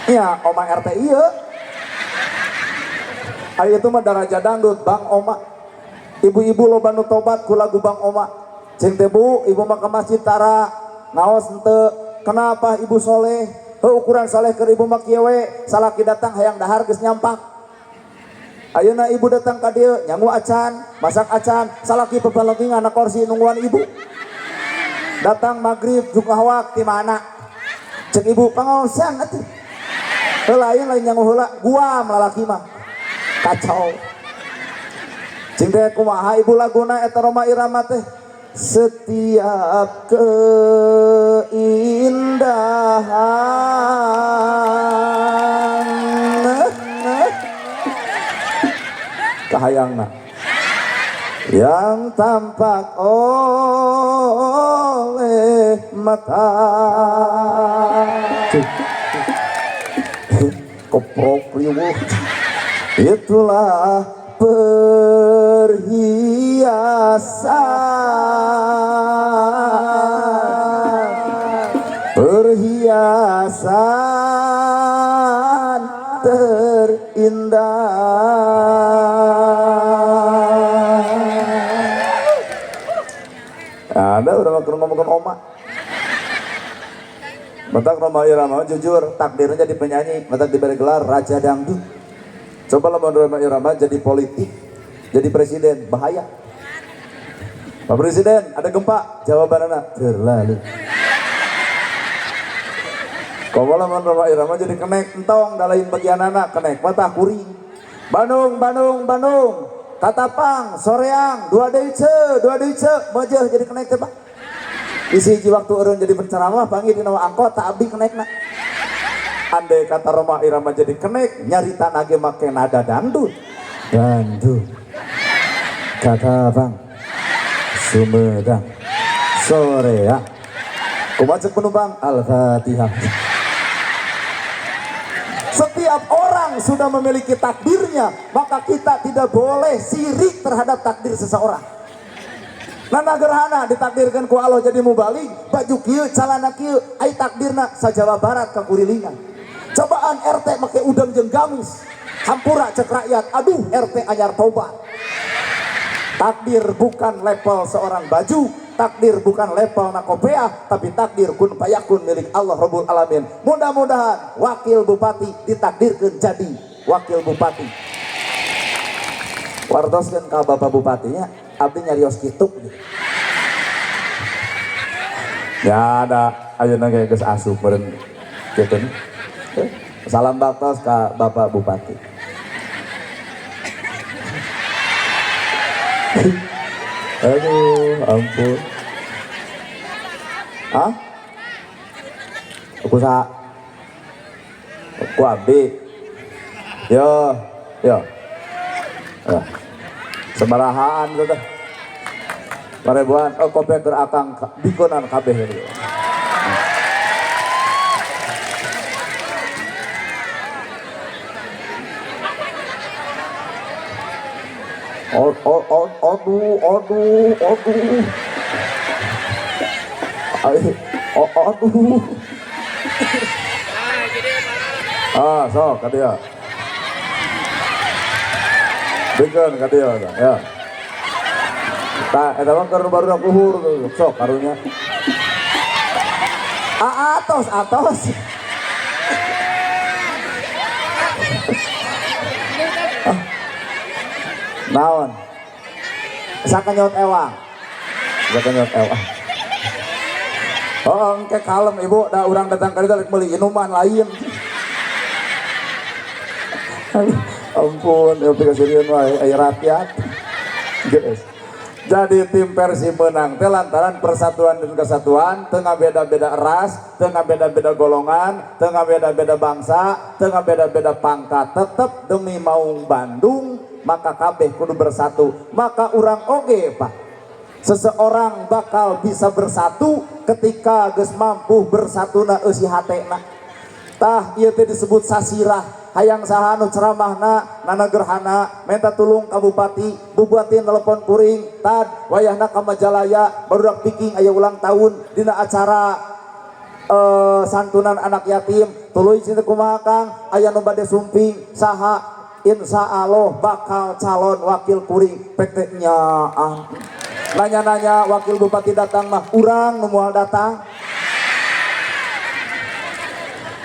Iya, Oma RT ieu. Ari itu mah daraja dangdut Bang Oma. Ibu-ibu loba nu tobat ku lagu Bang Oma. Cing teh Bu, ibu mah ke masjid tara ngaos henteu. Kenapa ibu soleh? Heuh ukuran soleh keur ibu mah kieu we, salaki datang hayang dahar geus nyampak. Ayeuna ibu datang ka dieu nyangu acan, masak acan, salaki pepelengkingan na kursi nungguan ibu. Datang maghrib juga hawak ti mana? Cek ibu pangaosan atuh. Heuh lain lain nyangu heula, guam lalaki mah. Kacau. Cing teh kumaha ibu laguna eta Rhoma Irama teh? Setiap keindahan kahayangna yang tampak oleh mata. Keprok riweuh. Itulah perhiasan, perhiasan terindah. Ada udah makan ngomongin oma. Matak Rhoma Irama jujur takdirnya jadi penyanyi, matak diberi gelar Raja Dangdut. Coba lamun Rhoma Irama jadi politik, jadi presiden, bahaya. Pak Presiden, ada gempa, jawabannya terlalu. Komo lamun Rhoma Irama jadi kenek entong, dalain bagian anak kenek mata kuring. Bandung, Bandung, Bandung, Katapang, Soreang, dua deui ce, dua deui ce, mejeuh jadi kenek teh Pak. Isi hiji waktu eureun jadi penceramah panggil dina angkot tak abdi kenekna. Andai kata Rhoma Irama jadi kenek, nyarita nage make nada dangdut. Bandung, Katapang, Sumedang, Soreang. Kumaha cek penumpang? Al-Fatihah. Setiap orang sudah memiliki takdirnya, maka kita tidak boleh sirik terhadap takdir seseorang. Nana gerhana ditakdirkan ku Allah jadi mubalig, baju kieu, calana kieu, ai takdirna sa Jawa Barat ka kurilingan. Cobaan RT make udang jeung gamis, hampura cek rakyat, aduh RT anyar tobat. Takdir bukan level seorang baju, takdir bukan level nakopea, tapi takdir kun payakun milik Allah Rabbul Alamin. Mudah-mudahan wakil bupati ditakdirkan jadi wakil bupati. Wartoskeun ka bapak bupatinya, abdi nyarios kitu. Ya ada ayeuna ge geus asup meureun kitu. Salam baktos ka bapak bupati. Aduh, ampun. Hah? Aku sa Aku abdi. Yo, yo. Ya. Sebarahaan gitu teh. Parebuan, oh kopi keur akang bikonan kabeh gitu. Oh, oh, oh, aduh, aduh, aduh. Ay, oh, aduh. Ah, sok, ka dia. Bikeun ka dia, ya. Tah, eta mah keur baru luhur sok karunya. Ah, atos, atos. Naon? Sakanyot ewang. Sakanyot ewang. Oh, engke kalem ibu, da urang datang ka ditu rek meuli inuman lain. Ampun, ieu pikasirieun wae aya rakyat. Geus. Jadi tim Persib menang teh lantaran persatuan dan kesatuan, tengah beda-beda ras, tengah beda-beda golongan, tengah beda-beda bangsa, tengah beda-beda pangkat, tetep demi maung Bandung, maka kabeh kudu bersatu. Maka urang oge, Pak. Seseorang bakal bisa bersatu ketika geus mampu bersatuna eusi hatena. Tah ieu teh disebut sasirah. Hayang saha nu ceramahna nana gerhana minta tulung ka bupati, bupati telepon kuring, tad wayahna ka Majalaya barudak Viking aya ulang tahun dina acara santunan anak yatim, tuluy cinta kumaha Kang, aya nu bade sumping saha, insya Allah bakal calon wakil kuring PT nyaah. Nanya-nanya wakil bupati datang mah urang nu moal datang.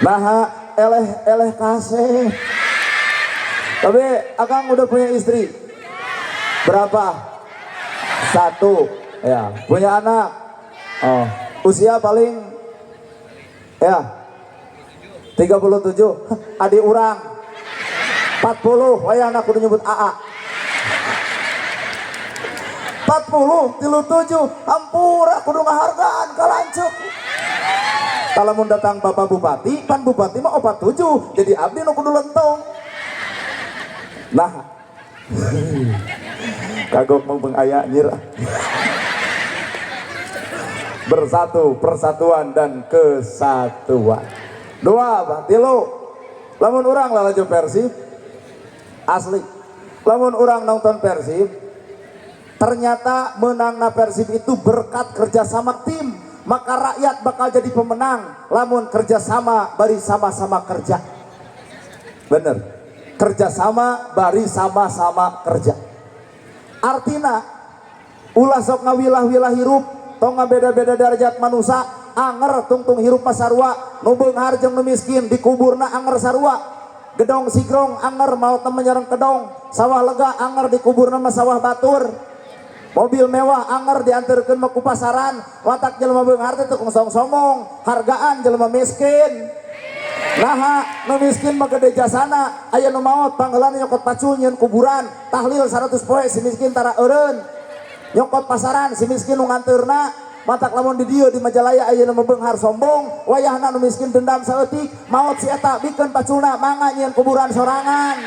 Nah, eleh-eleh kasih. Tapi akang udah punya istri. Berapa? 1. Ya, punya anak. Oh, usia paling ya 37. Adik urang 40, wayah anak kudu nyebut AA. 40, 37, hampura kudu ngahargaan ka lanceuk. Kalau mau datang bapak bupati, pan bupati mah 47, jadi abdi nu kudu lentong. Nah, kagok mau pengaya nyir. Bersatu, persatuan dan kesatuan. Dua, bah, tilu. Lamun urang lalajo Persib, asli. Lamun urang nonton Persib, ternyata menangna Persib itu berkat kerjasama tim. Maka rakyat bakal jadi pemenang lamun kerjasama bari sama-sama kerja. Bener, kerjasama bari sama-sama kerja. Artina ulah sok ngawilah-wilah hirup, tong ngabeda-beda derajat manusia, anger tungtung hirup mah sarua, nu beunghar jeung nu miskin dikuburna anger sarua. Gedong sigrong anger maot menyerang kedong, sawah lega anger dikuburna mah sawah batur. Mobil mewah anger diantarkeun mah ku pasaran, watak jelema beunghar teh teu song-somong, hargaan jelema miskin. Naha nu miskin mah gede jasana, aya nu maot pangheulana nyokot pacul nyieun kuburan, tahlil 100 poe si miskin tara eureun. Nyokot pasaran si miskin nu nganteurna, matak lamun di dieu di Majalaya aya nu beunghar sombong, wayahna nu miskin dendam saeutik, maot si eta bikeun paculna mangga nyieun kuburan sorangan.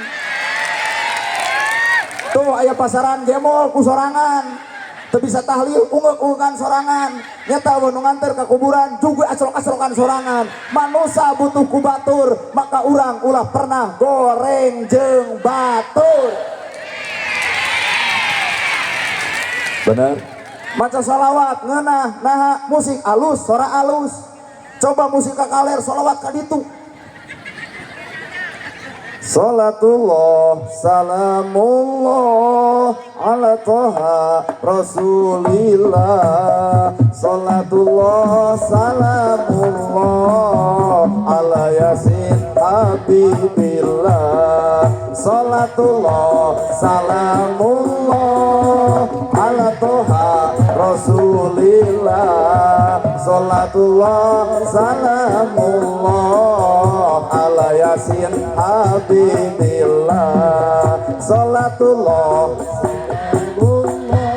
Tuh aya pasaran gemol ku sorangan. Teu bisa tahlil unggeuk-ungeukan sorangan. Nyata nu nganter ka kuburan juga acrok-acrokan sorangan. Manusa butuh ku batur, maka urang ulah pernah goreng jeung batur. Bener? Maca salawat ngeunah, naha musik alus, sora alus. Coba musik ka kaler salawat ka ditu. Salatullah salamullah ala toha rasulillah. Salatullah salamullah ala yasin habibillah. Salatullah salamullah ala toha rasulillah. Salatullah salamullah ala yasin habibillah. Salatullah salamullah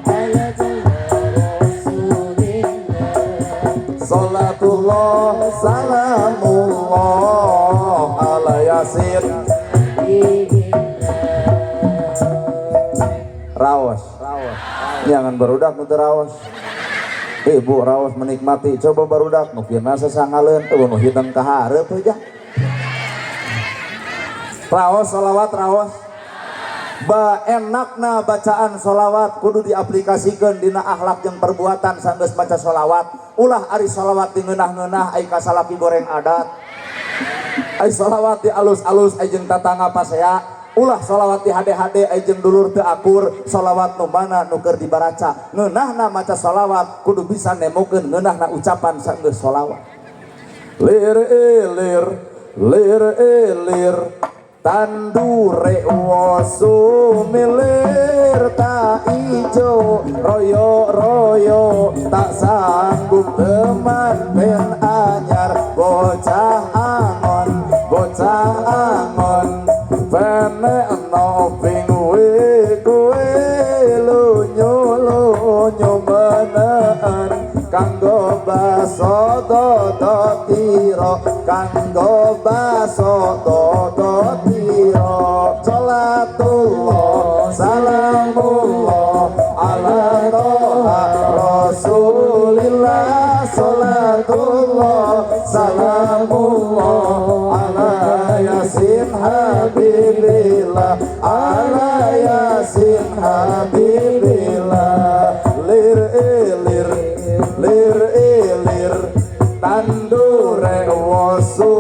ala rasulillah. Salatullah salamullah ala yasin raos. Jangan barudak nu teu raos. Ibu raos menikmati, coba barudak nu kieu sasangaleun eueuh nu hideng ka hareup aja. Raos salawat raos. Ba enakna bacaan solawat kudu diaplikasikeun dina akhlak jeung perbuatan sanggeus maca solawat. Ulah ari solawat di ngeunah-ngeunah ai ka salaki goreng adat. Ai solawat di alus-alus ai jeung tatangga pasea. Ulah solawat di hade-hade ai jeung dulur teu akur. Solawat nu mana nu keur dibaraca. Ngeunahna maca solawat kudu bisa nemukeun ngeunahna ucapan sanggeus solawat. Lir ilir, lir ilir. Tandure wosu milir tak ijo royo royo tak sanggup temanten anyar bocah angon penekno ping kowe lunyu lunyu meneen kanggo baso dodo tiro kanggo baso dodo tiro. Salatullah salamullah ala toha rasulillah. Salatullah salamullah ala yasin habibillah ala yasin habibillah. Lir ilir lir ilir tandure wosu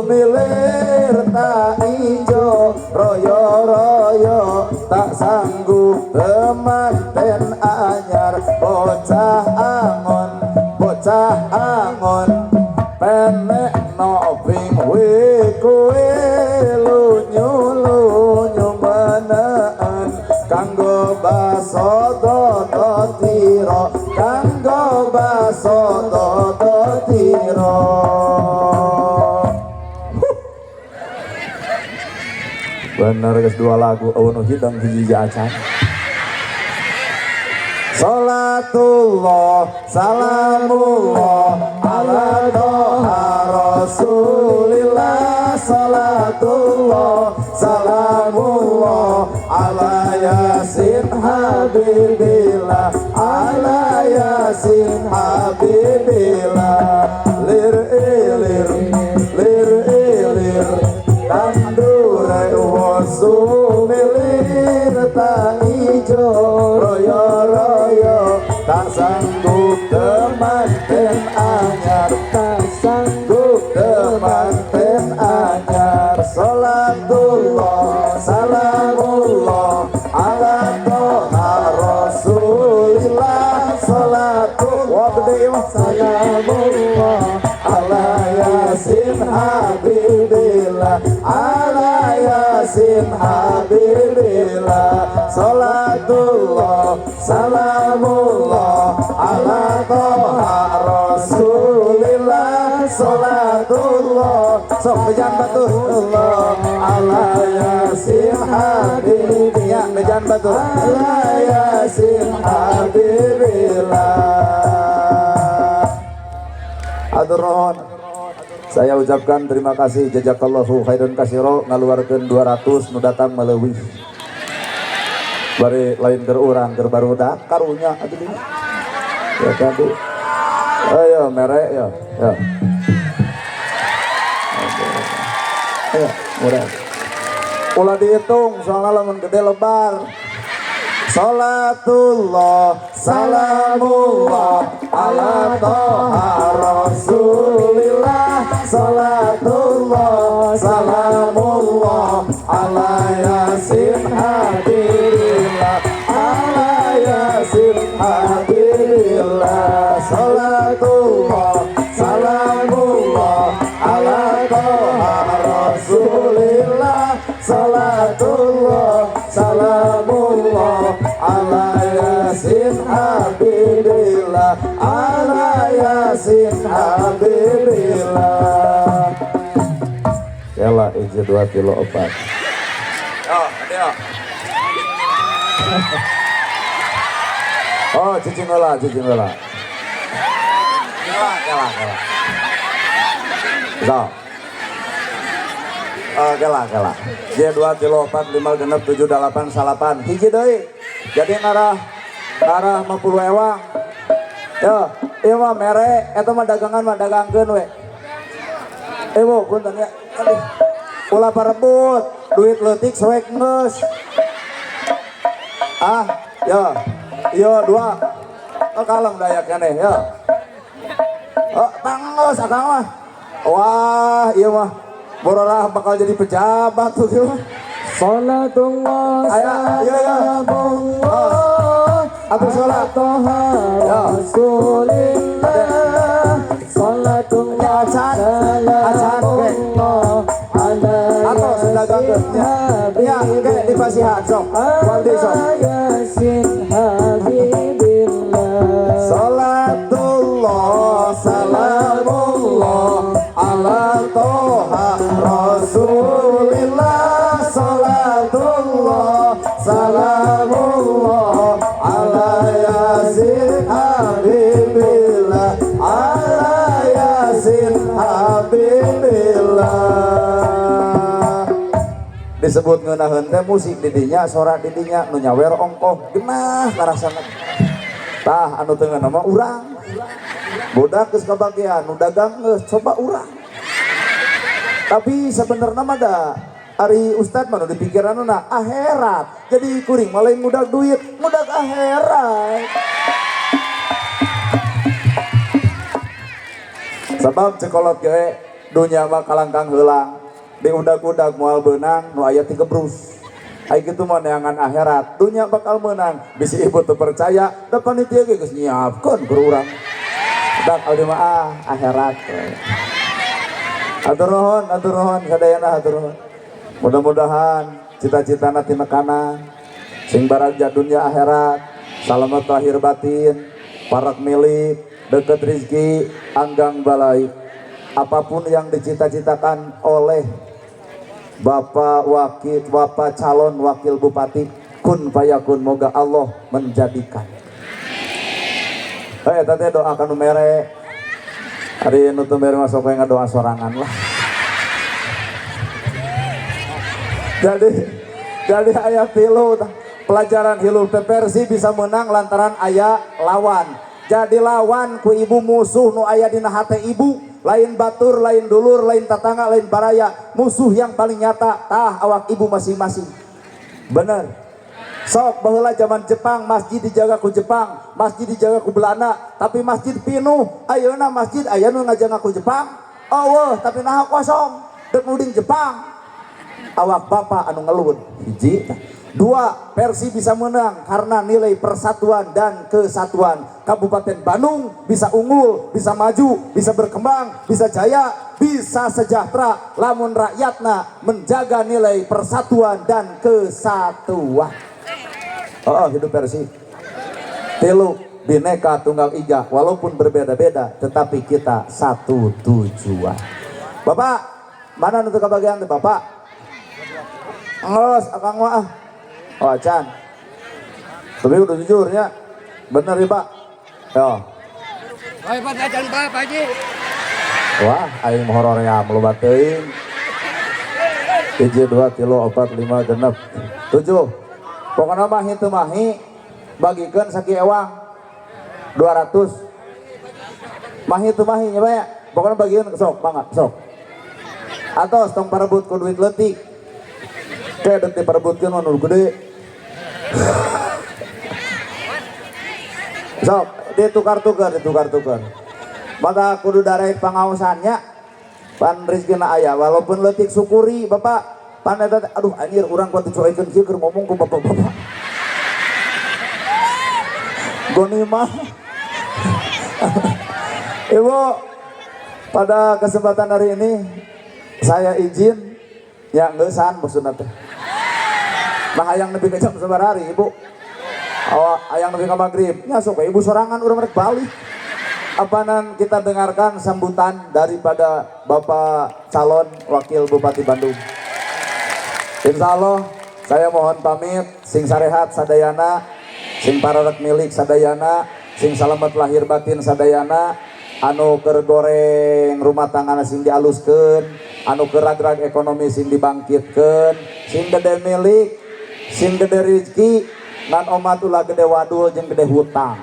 milir tak ijo royo royo tak sanggup temanten anyar bocah angon penekno ping kowe lunyu lunyu meneen kanggo baso dodo tiro kanggo baso dodo tiro. Bener guys, dua lagu eueuh hidang hiji acan. Salatullah salamullah ala toha rasulillah. Salatullah salamullah ala yasin habibillah ala yasin habibillah. Lir ilir lir ilir tandure wosu milir tak ijo royo royo tak sanggup temanten anyar tak sanggup temanten anyar. Salatullah salamullah ala toha rasulillah. Salatullah salamullah ala yasin habibillah ala yasin habibillah. Salatullah salamullah ala toha rasulillah. Salatullah sok bejan batur ala yasin habibillah bejan batur ala yasin habibillah. Atur nuhun. Saya ucapkan terima kasih jazakallahu khairan kasiro ngaluarkeun 200 nu datang meleuwih. Bari lain keur urang keur barudak karunya atuh. Ya tadi. Ayo mere ya. Ya. Ayo murah. Ulah dihitung soalnya lamun gede lebar. Salatullah salamullah ala toha rasulillah. Salatullah salamullah ala yasin habibillah ala yasin habibillah. Salatullah salamullah ala toha rasulillah. Salatullah salamullah ala yasin habibillah ala yasin habibillah. Yala hiji 2 kilo 4. Yo, ayo. Oh, cicing heula, cicing heula. Kela, kela, kela. So. Oh, kela, kela. J 2 kilo 4 5 genep 7 8 salapan. Hiji deui. Jadi ngarah 50 ewang. Yo, ieu mah mere, eta mah dagangan mah dagangkeun we. Ibu, punten ya. Aduh. Ulah parebut, duit leutik soek geus. Ah, yo. Yo dua. Oh, kalem daya keneh yo. Oh, tangos akang mah. Wah, ieu mah bororah bakal jadi pejabat tuh ieu mah. Salatullah salamullah Atur sholat toha rasulillah. Salatullah salamullah ala yasin Ya, oke, dipasihan sok. Waldi sok. Yasin Habibillah. Salatullah salamullah ala toha Rasulillah. Salatullah salamullah ala Yasin Habibillah, ala Yasin Habibillah. Disebut ngeunaheun teh musik didinya, sora didinya, nu nyawer ongkoh genah karasana. Tah anu teu ngeunah mah urang. Budak geus kabagian, nu dagang geus coba urang. Tapi sebenarnya mah da ari ustad mah nu dipikiranna akhirat. Jadi kuring mah lain mudak duit, mudak akhirat. Sabab cekolot ge dunya mah kalangkang heulang. Diudag-udag moal beunang nu aya ti gebrus. Ai kitu mah neangan akhirat, dunya bakal meunang. Bisi ibu teu percaya, da panitia ge geus nyiapkeun keur urang. Dak abdi mah akhirat. Hatur nuhun sadayana hatur nuhun. Mudah-mudahan cita-citana tinekana sing baragja dunya akhirat, salamet lahir batin, parak milik, deket rezeki, anggang balai. Apapun yang dicita-citakan oleh Bapak wakil, Bapak calon wakil bupati, kun fayakun, moga Allah menjadikan. Tadi doakan nu mere. Ari nu teu mere masuk we ngadoa sorangan lah. Jadi aya tilu pelajaran hilup teh Persi bisa menang lantaran aya lawan. Jadi lawan ku ibu musuh nu aya dina hate ibu, lain batur, lain dulur, lain tetangga, lain baraya, musuh yang paling nyata tah awak ibu masing-masing. Bener. Sok baheula zaman Jepang masjid dijaga ku Jepang, masjid dijaga ku Belanda, tapi masjid pinuh. Ayeuna masjid aya nu ngajaga ku Jepang, eueuh tapi naha kosong, dek nuding Jepang. Awak bapak anu ngelun hiji. Dua, Persi bisa menang karena nilai persatuan dan kesatuan. Kabupaten Bandung bisa unggul, bisa maju, bisa berkembang, bisa jaya, bisa sejahtera lamun rakyatna menjaga nilai persatuan dan kesatuan. Oh, hidup Persi. Tilu, bineka tunggal ika, walaupun berbeda-beda tetapi kita satu tujuan. Bapak, mana untuk kebagian tuh Bapak? Ngelos, akang mah. Oh, acan. Tapi udah jujur ya. Bener ya, Pak? Yo. Ayo Pak, acan Pak, Pak Haji. Wah, aing horor ya, loba teuing. 1, 2, 3, 4, 5, 6, 7. Pokoknya mah itu mahi bagikeun saki ewang 200. Mahi itu mahi nya Pak ya. Pokoknya bagikeun sok, mangga, sok. Atos tong parebut ku duit leutik. Kayak dek diperebutkeun mah nu gede. Sok, ditukar-tukar, ditukar-tukar. Maka kudu darek pangaosannya pan rezekina aya walaupun leutik syukuri Bapak. Pan eta teh aduh anjir urang kuat dicoekeun kieu keur ngomong ku bapak-bapak. Goni mah. Ibu, pada kesempatan hari ini saya izin ya ngeusan maksudna teh. Nah hayang nepi ka jam sabaraha hari Ibu? Oh, hayang nepi ka magrib. Nya sok ibu sorangan urang rek balik. Apanan kita dengarkan sambutan daripada Bapak calon wakil Bupati Bandung. Insya Allah saya mohon pamit, sing sarehat sadayana, sing pararek milik sadayana, sing salamet lahir batin sadayana, anu keur goreng rumah tangga sing dialuskeun, anu keur ragrag ekonomi sing dibangkitkeun, sing gede milik, sing gede rezeki, ngan omat ulah gede wadul jeung gede hutang.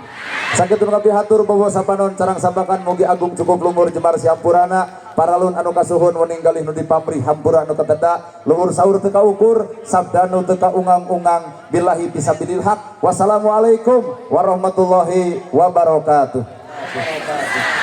Sakitu nu kapihatur bawa sapanon carang sambakan mugi agung cukup lumur jemar siampurana paralun anu kasuhun wening galih nu dipamrih hampura anu kateda luhur saur teu kaukur sabdanu teu kaungang-ungang billahi fisabilil haq. Wassalamualaikum warahmatullahi wabarakatuh.